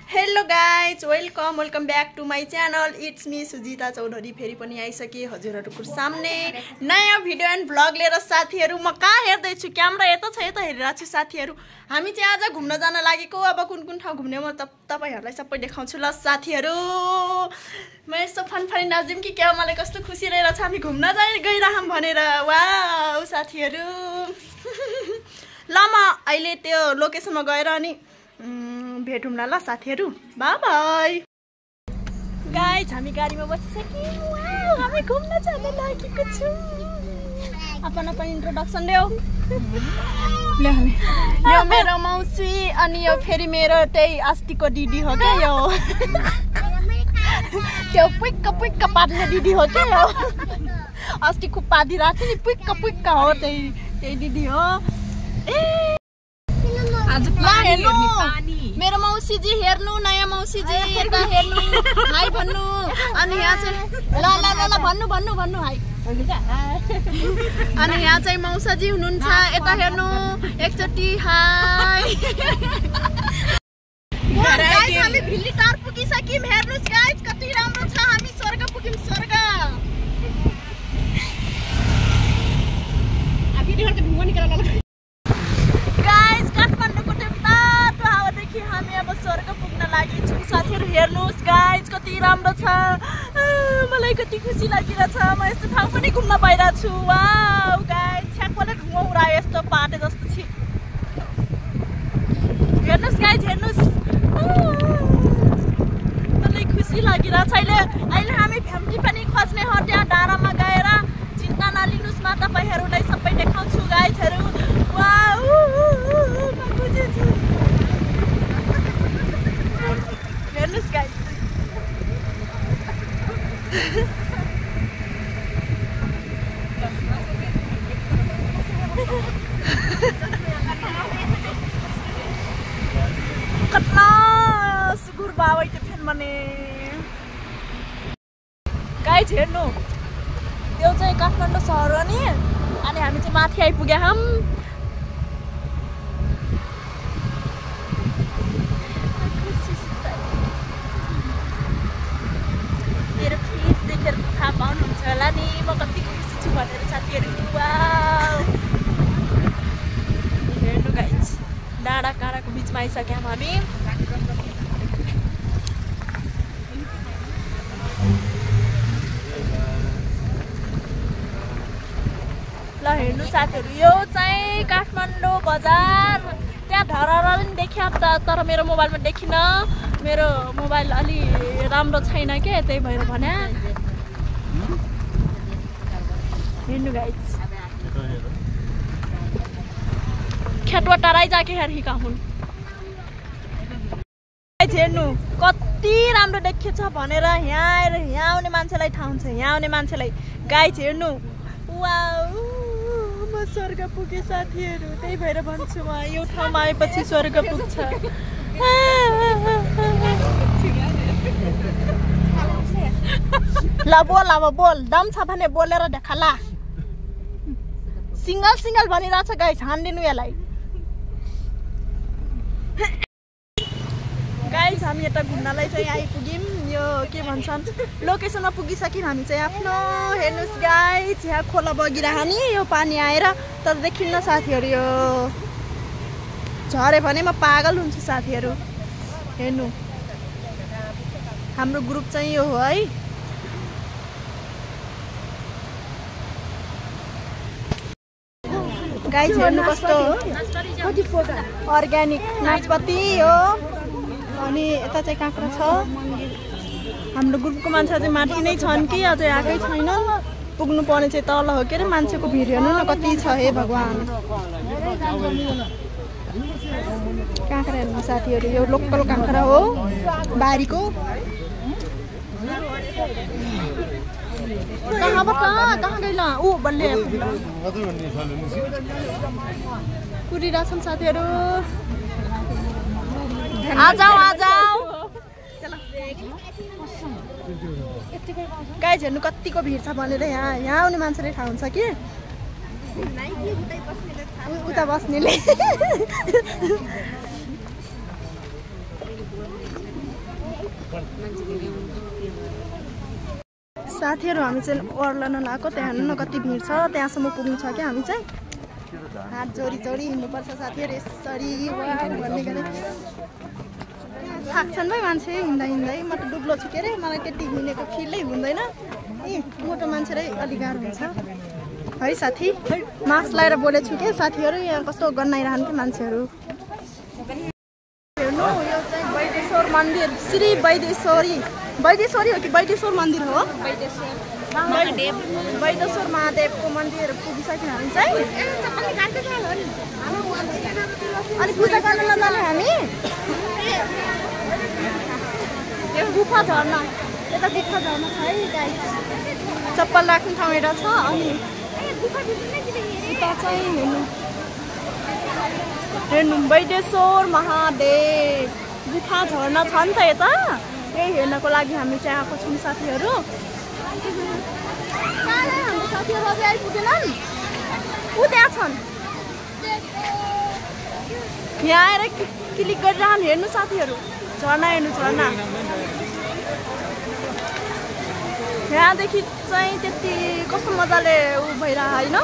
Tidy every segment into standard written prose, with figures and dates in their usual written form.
Hello guys welcome back to my channel it's me Sujita Chaudhary फेरि पनि आइसके हजुरहरूको सामने नयाँ भिडियो एन्ड भ्लग लिएर साथीहरू म कहाँ हेर्दैछु क्यामेरा यता छ यता हेरिरहेको छु साथीहरू हामी चाहिँ आज घुम्न जान लागेको अब कुन कुन ठाउँ घुम्ने म तपाईहरुलाई सबै देखाउँछु ल साथीहरू म यस्तो फनफनी नाच्दिम कि क्या मलाई कस्तो खुसी रहेछ हामी घुम्न गइरहौँ भनेर वाउ साथीहरू ल म अहिले त्यो लोकेसनमा गएर अनि भेटौँला ल साथीहरू बाइ बाइ गाइज हामी गाडीमा बसिसक्यौँ वाउ हामी घुम्न जान लागेको छौँ अपन इन्ट्रोडक्सन देऊ यो मेरो मौसी अनि यो फेरि मेरो त्यही अस्तिको दिदी हो क्या यो त्यो पुक्क पार्ने दिदी हो क्या यो अस्ति खुब पादिरहेको थियो नि पुक्क हो त्यही दिदी हो हेर्नु मेरो मौसीजी हेर्नु नयाँ मौसीजी यता हेर्नु हाई भन्नु अनि यहाँ चाहिँ ल भन्नु हाई अनि यहाँ चाहिँ मौसाजी हुनुहुन्छ यता हेर्नु एकचोटि हाई गाइस हामी भिल्ली टार पुगिसक्यौँ हेर्नुस् गाइस कति राम्रो छ हामी स्वर्ग पुग्यौँ स्वर्ग गाइस काठमाडौँको त्यो तातो हावादेखि हामी अब स्वर्ग पुग्न लागेछौँ साथीहरू हेर्नुहोस् गाइस कति राम्रो छ मलाई कति खुसी लागिरहेछ म यस्तो ठाउँ पनि घुम्न पाइरहेको छु वाउ गाइस छ्याकले धुवा उडायो यस्तो पाटे जस्तो छि हेर्नुहोस् गाइस हेर्नुहोस् मलाई खुसी लागिरहेछ अहिले हामी फ्यामिली पनि खोज्ने हो त्यहाँ डाँडामा गएर चिन्ता नलिनुहोस् म तपाईहरुलाई सबै देखाउँछु गाइसहरू वाउ हेर्नुहोस् गाइस कतना सुगुर बाबै त्यो फेन मने गाइस हेर्नु त्यो चाहिँ काठमाडौँ सहर हो नि अनि हामी चाहिँ माथि आइपुग्या हम मेरो फेस देखेर थाहा पाउनुहुन्छ होला नि म कति खुसी छु भनेर साथीहरू वाउ हेर्नु गाइस डाँडा काँडाको बिचमा आइसक्यौँ हामी ल हेर्नु साथीहरू यो चाहिँ काठमाडौँ बजार त्यहाँ धरारा पनि देखिया तर मेरो मोबाइलमा देखिन मेरो मोबाइल अलि राम्रो छैन के त्यही भएर भने हेर्नु गाइस खेतवा टराइ जाके हेर्का हुन् हेर्नु कति राम्रो देखिन्छ भनेर यहाँ आउने मान्छेलाई थाहा हुन्छ यहाँ आउने मान्छेलाई गाइस हेर्नु वाउ म स्वर्ग पुगे साथीहरू त्यही भएर भन्छु म यो ठाउँमा आएपछि स्वर्ग पुग्छ ल बोल अब बोल दम छ भने बोलेर देखाला सिंगल भनिरहेछ गाइस हान्दिनु यसलाई गाइस हामी यता घुम्नलाई चाहिँ आइपुग्यौँ यो के भन्छन् लोकेसनमा पुगिसक्यौँ हामी चाहिँ आफ्नो हेर्नुहोस् गाइस यहाँ खोला बगिरह नि यो पानी आएर तर देखिन्न साथीहरू यो झरे भने म पागल हुन्छु साथीहरू हेर्नु हाम्रो ग्रुप चाहिँ यो हो है गाइस हेर्नु कस्तो अर्ग्यानिक नास्पाती हो अनि यता चाहिँ काँक्रा छ हाम्रो ग्रुपको मान्छे चाहिँ माथि नै छन् कि अझै आएकै छैन पुग्नु पर्ने चाहिँ तल हो के अरे मान्छेको भिड हेर्नु न कति छ हे भगवान् काँक्रा हेर्नु साथीहरू यो लोकल काँक्रा हो बारीको कहाँ गइला ऊ बल्ले कुदिरहेछन् साथीहरू आजाऊ गाइस हेर्नु कतिको भिड छ भनेर यहाँ आउने मान्छेले थाहा हुन्छ कि उता बस्नेले साथीहरू हामी चाहिँ ओर्लन लगाएको त्यहाँ हेर्नु न कति भिड छ त्यहाँसम्म पुग्नु छ क्या हामी चाहिँ हात जोडी जोडी हिँड्नुपर्छ साथीहरू यसरी भन्ने गरे थाक्छन् भाइ मान्छे हिँड्दा हिँड्दै म त डुब्लो छु के अरे मलाई त्यति हिँडेको फिलै हुँदैन ए मोटो मान्छे रै अलिक गाह्रो हुन्छ है साथी मास्क लगाएर बोलेको छु के साथीहरू यहाँ कस्तो गन्नाइरहन्थ्यो मान्छेहरू हेर्नु यो चाहिँ वैदेश्वर मन्दिर श्री वैदेश्वरी हो कि वैदेश्वर मन्दिर हो वैदेश्वर महादेवको मन्दिर पुगिसक्यौँ हामी चाहिँ अनि पूजा गर्न नजाने हामी गुफा झर्ना यता गुफा झर्ना छ है गाइस चप्पल राख्ने ठाउँ एउटा छ अनि उता चाहिँ हेर्नु वैदेश्वर महादेव गुफा झर्ना छ नि त यता यही हेर्नको लागि हामी चाहिँ आएको छौँ साथीहरू हाम्रो साथीहरू अझै आइपुगेनन् ऊ त्यहाँ छन् यहाँ आएर क्लिक गरिरहनु हेर्नु साथीहरू झर्ना हेर्नु झर्ना यहाँदेखि चाहिँ त्यति कस्तो मजाले ऊ भइरह होइन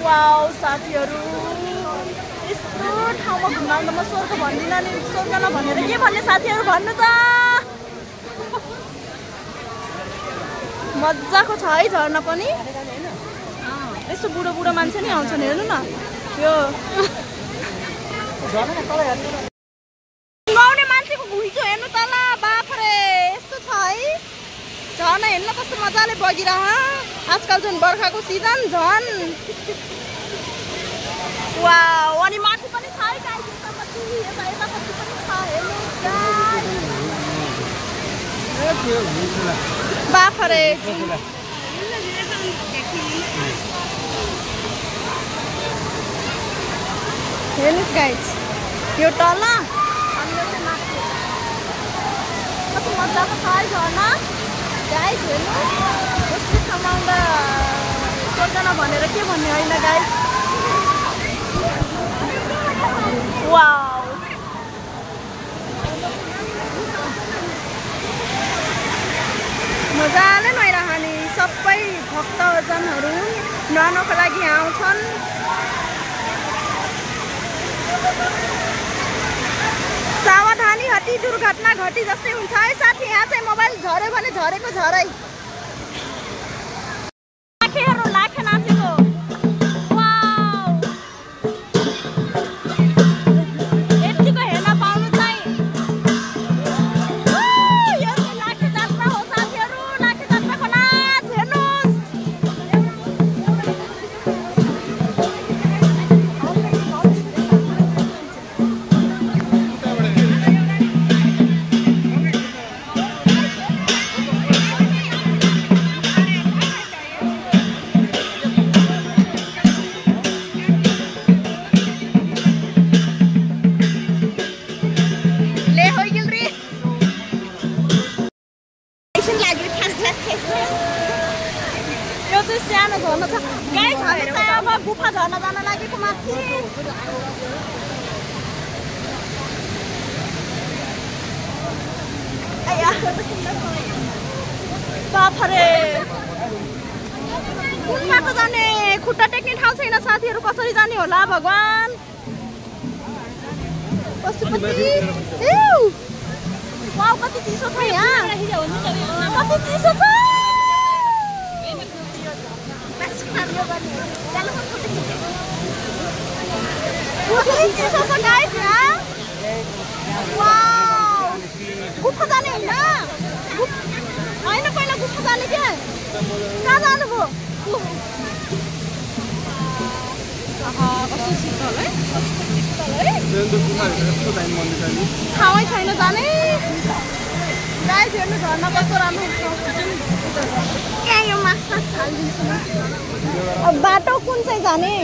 वाउ साथीहरू यस्तो ठाउँमा घुमाउँदा म स्वर्ग भन्दिनँ नि स्वर्ग नभनेर के भन्ने साथीहरू भन्नु त मजाको छ है झर्ना पनि यस्तो बुढो बुढो मान्छे नि आउँछन् हेर्नु न यो नुहाउने मान्छेको घुइँचो हेर्नु त ल बाफरे यस्तो छ है झर्ना हेर्नु कस्तो मजाले बगिरह आजकल झन् बर्खाको सिजन झन् वाउ अनि माथि पनि छ है गाइस यतापट्टि यतापट्टि पनि छ हेर्नु बाफरे हेर्नुहोस् गाइस यो तल अनि यो चाहिँ माथि कस्तो मजाको छ है झर्ना गाइस हेर्नु यस्तो ठाउँमा आउँदा सोध्दैन भनेर के भन्ने होइन गाइस वाउ मजाले नुहाइरहने सबै भक्तजनहरू नुहाउनको लागि आउँछन् सावधानी हटी दुर्घटना घटी जस्तै हुन्छ है साथी यहाँ चाहिँ मोबाइल झऱ्यो भने झरेको झरै लाखेहरू लाखे नाचेको वाउ यतिको हेर्न पाउनु चाहिँ यो चाहिँ लाखे जात्रा हो साथीहरू लाखे जात्राको नाच हेर्नुहोस् सानो झर्ना छ गाइस हामी चाहिँ अब गुफा झर्ना जान लागेको माथि बाफरे गुफाको जाने खुट्टा टेक्ने ठाउँ छैन साथीहरू कसरी जाने होला भगवान पशुपति वाउ कति चिसो छ यहाँ कति चिसो छ गुफा जाने होइन पहिला गुफा जाने क्या कहाँ जानुभयो ठाउँै छैन जाने गाइस हेर्नु झर्ना कस्तो राम्रो यो माछा अब बाटो कुन चाहिँ जाने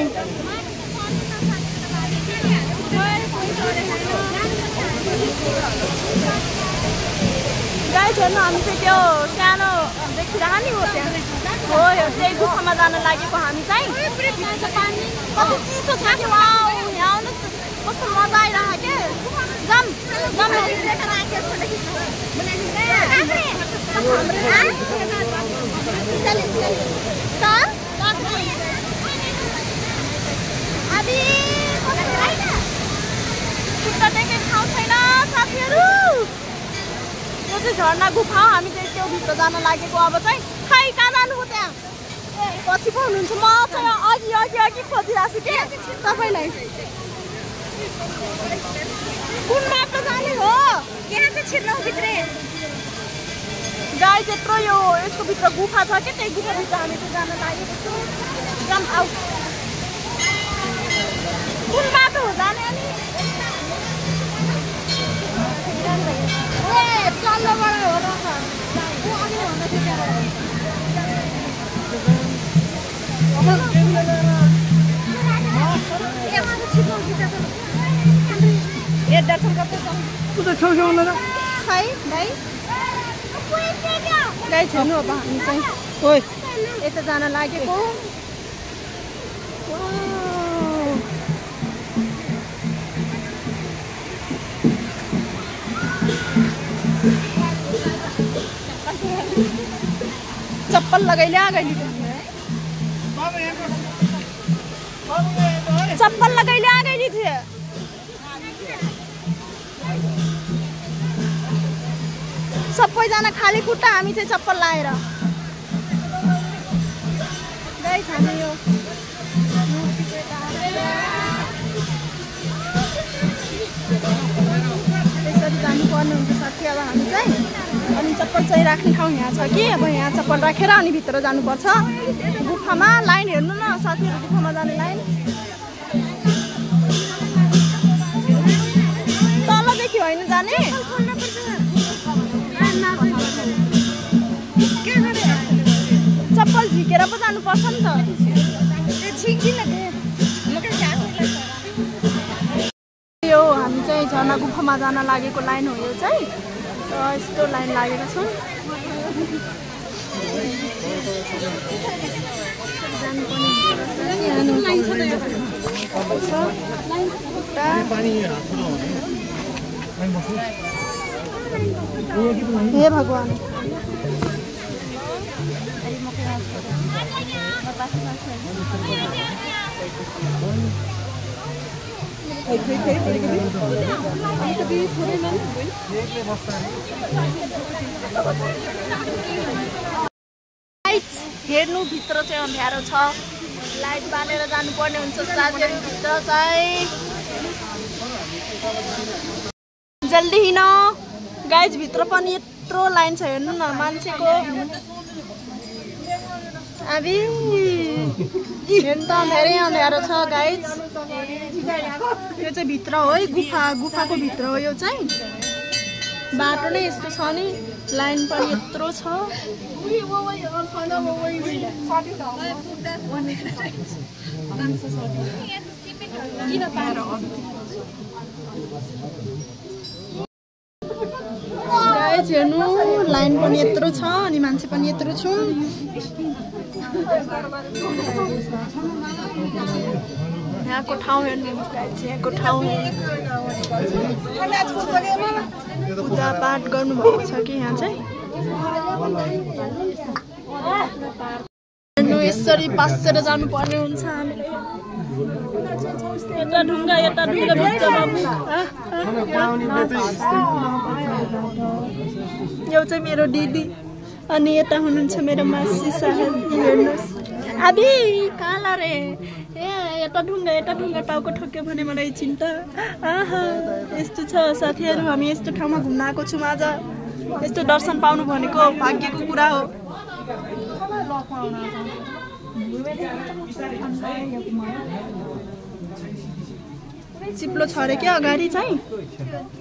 गाइस हेर्नु हामी चाहिँ त्यो सानो देखिरह नि हो त्यहाँ हो यो त्यही गुफामा जान लागेको हामी चाहिँ कति चिसो छ कि वाउ यहाँ आउनु कस्तो मजा आइरहेको के जाम जाम खुट्टा टेक्ने ठाउँ छैन साथीहरू। यो चाहिँ झर्ना गुफा हो। हामी चाहिँ त्यो भित्र जान लागेको। अब चाहिँ खै कहाँ जानु हो त्यहाँ पछि पो हुनुहुन्छ। म चाहिँ अघि अघि अघि खोजिरहेको छु कि तपाईँलाई कुन बाटो जाने हो। यहाँ चाहिँ छिर्नु भित्र गाई त्यत्रो यो यसको भित्र गुफा छ कि त्यही गुफाभित्र हामी चाहिँ जान लागेको छु। जाम आऊ कुन बाटो हो जाने अनि चल्लोबाट हो र गाई छैन। अब हामी चाहिँ यता जान लागेको। चप्पल लगाइल्या गइली चप्पल लगाइल्या गइली थियो। सबैजना खाली खुट्टा हामी चाहिँ चप्पल लाएर गाई खाने यो त्यसरी जानुपर्ने हुन्छ साथी। अब हामी चाहिँ अनि चप्पल चाहिँ राख्ने ठाउँ यहाँ छ कि अब यहाँ चप्पल राखेर अनि भित्र जानुपर्छ गुफामा। लाइन हेर्नु न साथीहरू गुफामा जाने लाइन तलदेखि होइन जाने चप्पल झिकेर पो जानुपर्छ नि त। यो हामी चाहिँ झर्ना गुफामा जान लागेको लाइन हो। यो चाहिँ यस्तो लाइन लागेको छ। हे भगवान हेर्नु भित्र चाहिँ अँध्यारो छ। लाइट बालेर जानुपर्ने हुन्छ साथीहरू भित्र चाहिँ। जल्दी हिँड गाइज भित्र पनि यत्रो लाइन छ हेर्नु न मान्छेको। अबि हेर्नु त धेरै अँध्यारो छ गाइज। यो चाहिँ भित्र हो है गुफाको भित्र हो। यो चाहिँ बाटो नै यस्तो छ नि लाइन पनि यत्रो छ। गाइज हेर्नु लाइन पनि यत्रो छ अनि मान्छे पनि यत्रो छु। यहाँको ठाउँ हेर्नु यहाँको ठाउँ पूजा पाठ गर्नुभएको छ कि यहाँ चाहिँ। हेर्नु यसरी पासेर जानुपर्ने हुन्छ हामीले। यता ढुङ्गा भित्र बाबु। यो चाहिँ मेरो दिदी अनि यता हुनुहुन्छ मेरो मासी साहब। हेर्नुहोस् अबि कहाँ रे ए यता ढुङ्गा टाउको ठोक्यो भने मलाई चिन्ता। आहा यस्तो छ साथीहरू। हामी यस्तो ठाउँमा घुम्न आएको छौँ आज। यस्तो दर्शन पाउनु भनेको भाग्यको कुरा हो। चिप्लो छ अरे क्या अगाडि चाहिँ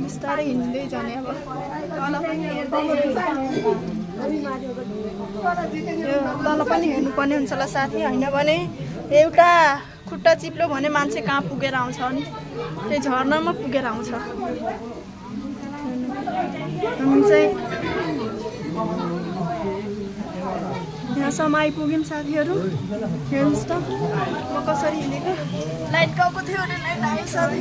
बिस्तारै हिँड्दै जाने। अब तल पनि हेर्नुपर्ने हुन्छ होला साथी। होइन भने एउटा खुट्टा चिप्लो भने मान्छे कहाँ पुगेर आउँछ अनि त्यही झर्नामा पुगेर आउँछ। हामी चाहिँ यहाँसम्म आइपुग्यौँ साथीहरू। हेर्नुहोस् त म कसरी हिँडेको। लाइट गएको थियो भने लाइट आयो साथी।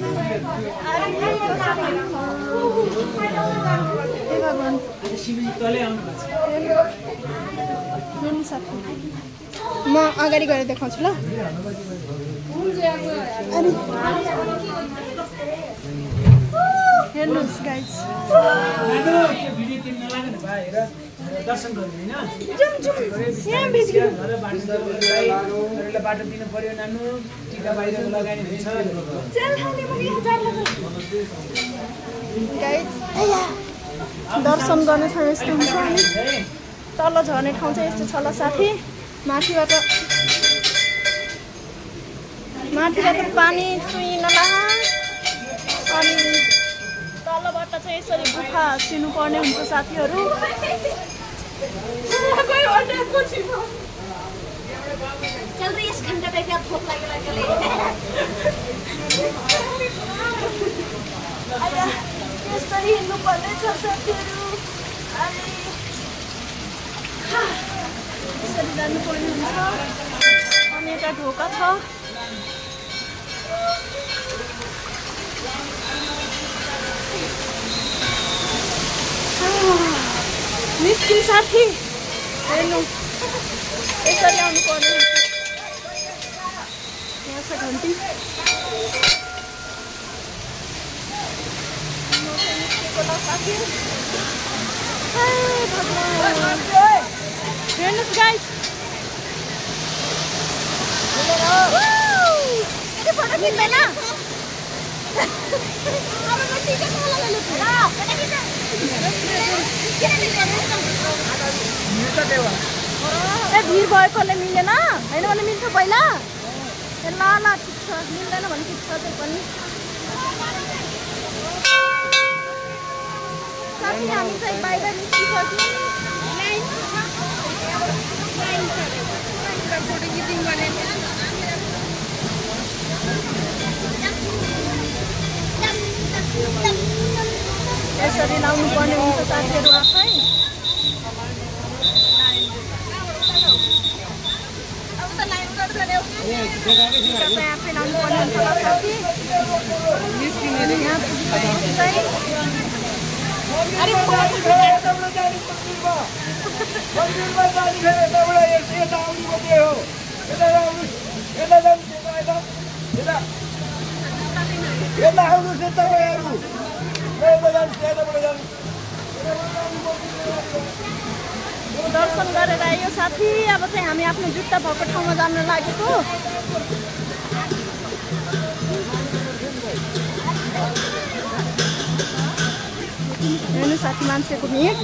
म अगाडि गएर देखाउँछु ल। हेर्नुहोस् गाइस दर्शन गर्नु हैन बाटो दिनु पर्यो नानु टिका बाहिर लगाइने हुन्छ गाइस दर्शन गर्ने ठाउँ यस्तो हुन्छ अनि तल झर्ने ठाउँ चाहिँ यस्तो छ ल साथी। माथिबाट पानी चुइनला अनि तलबाट चाहिँ यसरी गुफा छिर्नुपर्ने हुन्छ साथीहरू। चल रही इस घंटा पे क्या भूख लगेला चले आया यसरी हिँड्नुपर्ने छ साथीहरू। अनि यसरी जानुपर्ने हुन्छ। अनि यता ढोका छ। निस्किन साथी हेर्नु यसरी आउनु पर्ने। यहाँ छ घन्टी। हेर्नुहोस् गाइस फोटो खिच्दैन भिड भएकोले मिलेन होइन भने मिल्छ पहिला। ल ल ठिक छ मिल्दैन भने ठिक छ त्यो पनि। साथी हामी चाहिँ बाहिर निस्किसक्यौँ। यसरी लाउनु पर्ने हुन्छ साथीहरू आफै। आफै लाउनु पर्ने हुन्छ साथी। दर्शन गरेर आयो साथी। अब चाहिँ हामी आफ्नो जुत्ता भएको ठाउँमा जान लागेको। हेर्नु साथी मान्छेको भिड।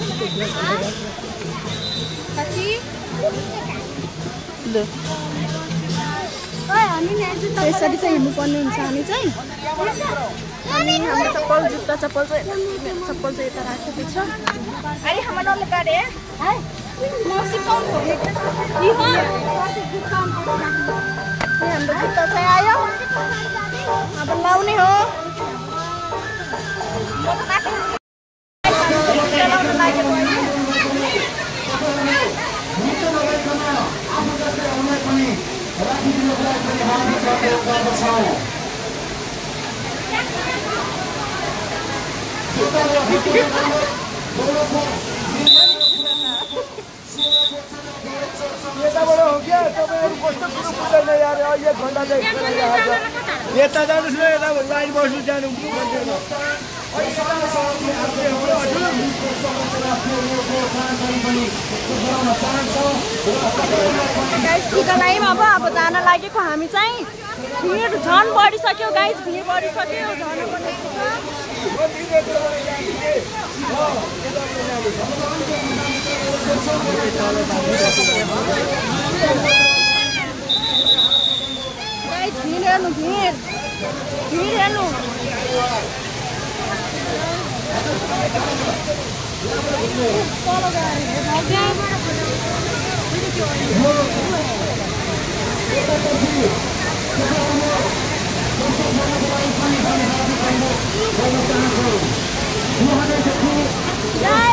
यसरी चाहिँ हिँड्नुपर्ने हुन्छ हामी चाहिँ। अनि हाम्रो चप्पल चप्पल चाहिँ यता राखेको छ। अरे हमारा लगा रे मौसी कौन हो हाम्रो जुत्ता चाहिँ आयो। अब लाउने हो। यता जानुहोस् न यता लाइन बस्नु जानु टिका लायौँ। अब जान लागेको हामी चाहिँ। भिड झन् बढिसक्यो गाइस। भिड बढिसक्यो झन् पर्ने गाइस। भिड हेर्नु भिड हेर्नु।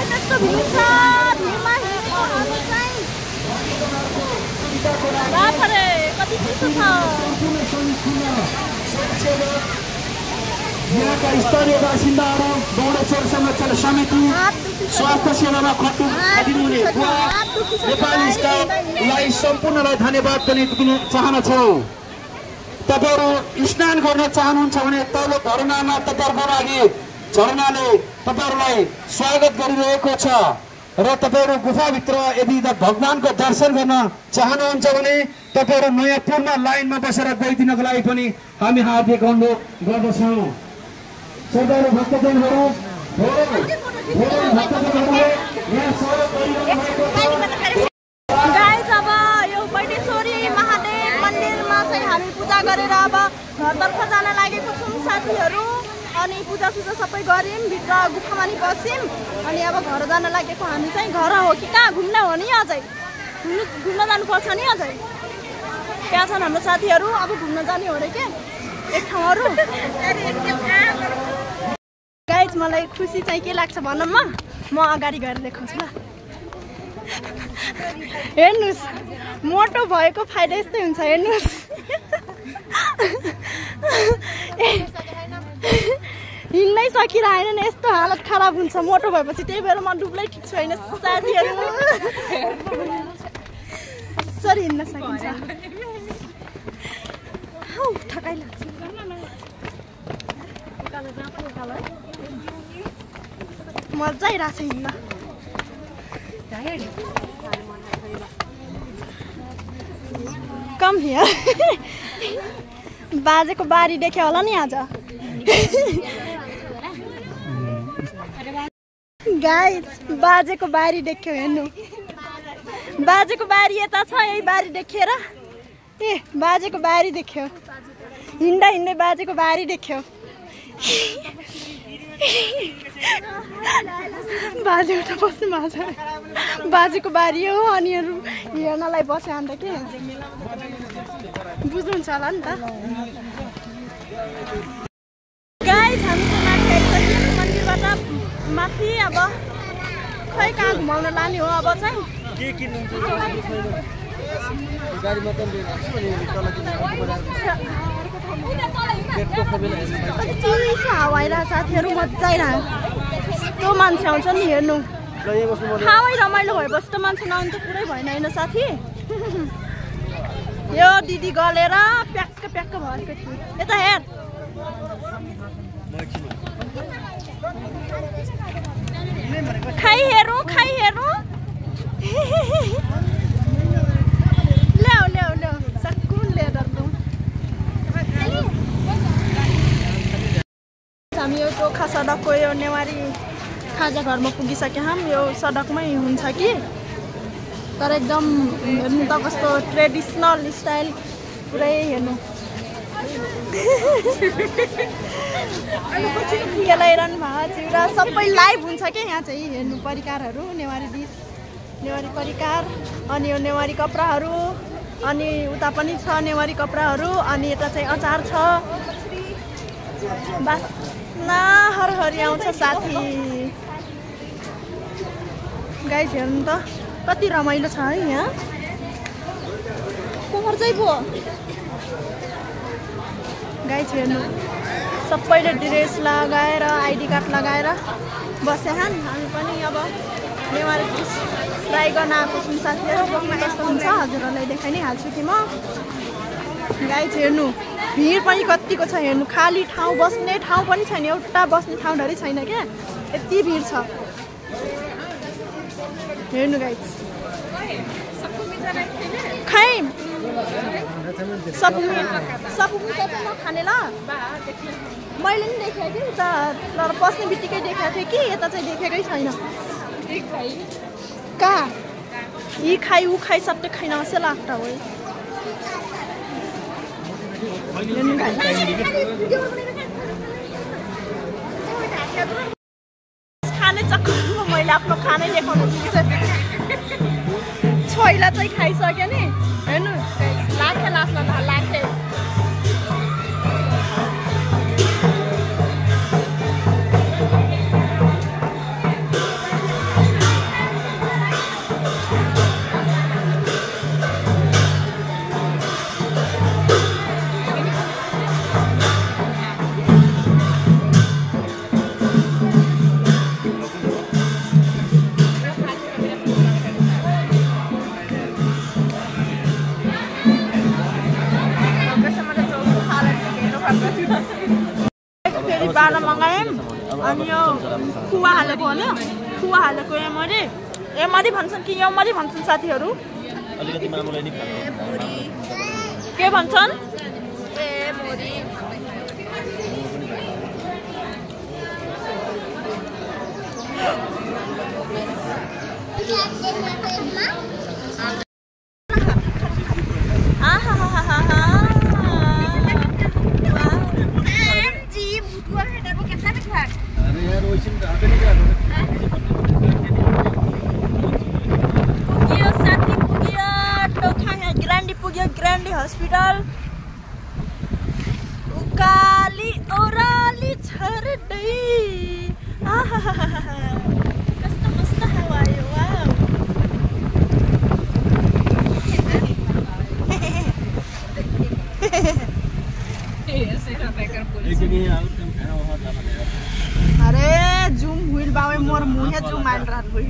त्यस्तो भिड छ। भिडमा हिँड्नु चाहिँ चिसो छ। यहाँका स्थानीय बासिन्दाहरू गौडेश्वर संरक्षण समिति स्वास्थ्य सेवामा खटिनुहुने नेपाली स्टाफलाई सम्पूर्णलाई धन्यवाद पनि दिन चाहन्छौँ। तपाईहरु स्नान गर्न चाहनुहुन्छ भने तल्लो झरनामा तपाईहरुको लागि झरनाले तपाईहरुलाई स्वागत गरिरहेको छ र तपाईहरु गुफाभित्र यदि भगवानको दर्शन गर्न चाहनुहुन्छ भने तपाईहरु नयाँ पुलमा लाइनमा बसेर गइदिनको लागि पनि हामी हार्दिक अनुरोध गर्दछौँ। श्रद्धालु भक्तजनहरू गाइस, अब यो बैठेश्वरी महादेव मन्दिरमा चाहिँ हामी पूजा गरेर अब घरतर्फ जान लागेको छौँ साथीहरू। अनि पूजासुजा सबै गऱ्यौँ, भित्र गुफामा नि बस्यौँ। अनि अब घर जान लागेको हामी चाहिँ। घर हो कि कहाँ घुम्न हो नि? अझै घुम्न जानुपर्छ नि अझै। त्यहाँ छन् हाम्रो साथीहरू, अब घुम्न जाने हो अरे के एक ठाउँहरू। गाइस, मलाई खुसी चाहिँ के लाग्छ भनौँ म अगाडि गएर देखाउँछु ल। हेर्नुहोस्, मोटो भएको फाइदा यस्तै हुन्छ। हेर्नुहोस्, हिँड्नै सकिरहेन, यस्तो हालत खराब हुन्छ मोटो भएपछि। त्यही भएर म डुब्लै ठिक छु होइन साथीहरू। सरी हिँड्न सकिन्छ। हौ ठकाइ लाग्छ। मजा आइरहेछ हिँड्न। Come here. बाजेको बारी देख्यो होला नि आज। गाइस, बाजेको बारी देख्यो, हेर्नु। बाजेको बारी यता छ, यही बारी देखेर ए बाजेको बारी देख्यो। हिँड्दा हिँड्दै बाजेको बारी देख्यो। बाजे उता बस्नु भएको छ। बाजेको बारी हो अनि हेर्नलाई बस्यो अन्त के बुझ्नुहुन्छ होला नि त। गाइस, हामी चाहिँ माथि आइसक्यौँ मन्दिरबाट माथि। अब खै कहाँ घुमाउन लाने हो अब चाहिँ। चिसो हावा आइरहेको साथीहरू, मजा आइरहेको। यस्तो मान्छे आउँछ नि हेर्नु। ठाउँै रमाइलो भएपछि त मान्छे नआउनु त पुरै भएन होइन साथी। यो दिदी गलेर प्याक्क प्याक्क भरेको थियो। यता हेर। खाइ हेरौँ ल्याऊ ल्याऊ ल्याऊ सकुन लेदरको। हामी यो टोखा सडकको यो नेवारी खाजा घरमा पुगिसक्यौँ। हामी यो सडकमै हुन्छ कि, तर एकदम हेर्नु त कस्तो ट्रेडिसनल स्टाइल पुरै हेर्नु। खेलाइरहनु भएको चिउरा सबै लाइभ हुन्छ क्या यहाँ चाहिँ। हेर्नु परिकारहरू, नेवारी डिस, नेवारी परिकार, अनि यो नेवारी कपडाहरू, अनि उता पनि छ नेवारी कपडाहरू, अनि यता चाहिँ अचार छ। बास्ना हरहरी आउँछ साथी। गाइस, हेर्नु त कति रमाइलो छ है यहाँ। कोमर चाहिँ पो गाइस हेर्नु, सबैले ड्रेस लगाएर आइडी कार्ड लगाएर बसे हामी पनि अब नेवारी डिस ट्राई गर्न आएको छौँ साथीहरू। कस्तो हुन्छ हजुरहरूलाई देखाइ नै हाल्छु कि म। गाइस हेर्नु, भिड पनि कतिको छ हेर्नु। खाली ठाउँ, बस्ने ठाउँ पनि छैन, एउटा बस्ने ठाउँ धरि छैन क्या, यति भिड छ। हेर्नु गाइस, खै सपुमी चाहिँ नखाने ल। मैले नि देखेँ कि उता, तर बस्ने बित्तिकै देखाएको थिएँ कि यता चाहिँ देखेकै छैन। कहाँ यी खाइ ऊ खाइ सबै खाइन जस्तो लाग्छ हो। खाने चक्करमा मैले आफ्नो खानै देखाउनु छोइला चाहिँ खाइसक्यो नि। हेर्नु लाखे लास्ला लाखे। मगाएँ अनि यो खुवा हालेको हो नि खुवा हालेको एमरी भन्छन् कि यमरी भन्छन् साथीहरू अलिकति मामुलाई नि के भन्छन् ग्रान्डी हस्पिटल उकाली ओराली छर्दै कस्तो मस्त हावा आयो वाउ अरे जूम हुइल बावे मोर मुहे जूम आइल रहत हुई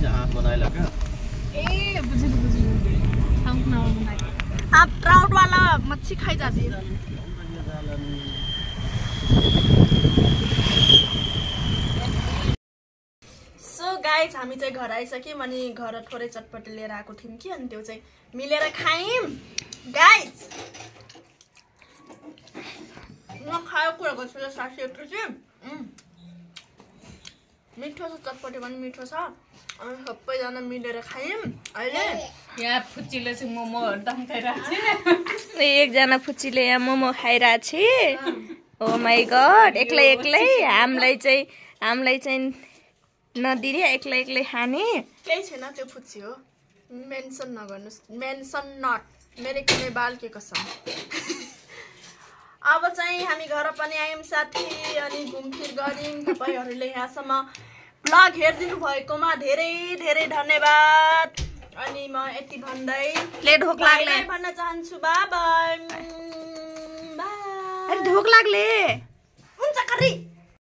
हाथ बनाइला का ए बुझिल आप ट्राउट वाला मच्छी खाई जाती है सो गाइज हामी चाहिँ घर आइसक्यौँ अनि घर थोरै चटपटी लिएर आएको थियौँ कि अनि त्यो चाहिँ मिलेर खायौँ गाइज नखायो कुरा गर्छु साथीहरू चाहिँ मिठो छ चटपटी पनि मिठो छ अनि सबैजना मिलेर खायौँ अहिले यहाँ फुच्चीले चाहिँ मोमो दम खाइरहेको छ एकजना फुच्चीले यहाँ मोमो खाइरहेको छ ओ माई गड एक्लै एक्लै हामीलाई चाहिँ नदिने एक्लै खाने केही छैन त्यो फुच्ची हो मेन्सन नगर्नुहोस् मेन्सन नट मेरो कुनै बाल के कसम अब चाहिँ हामी घर पनि आयौँ साथी अनि घुमफिर गऱ्यौँ तपाईँहरूले यहाँसम्म ब्लग हेरिदिनु भएकोमा धेरै धेरै धन्यवाद अनि म यति भन्दै ढोक लाग्ले भन्न चाहन्छु बाई बाई ढोक लाग्ले हुन्छ खरी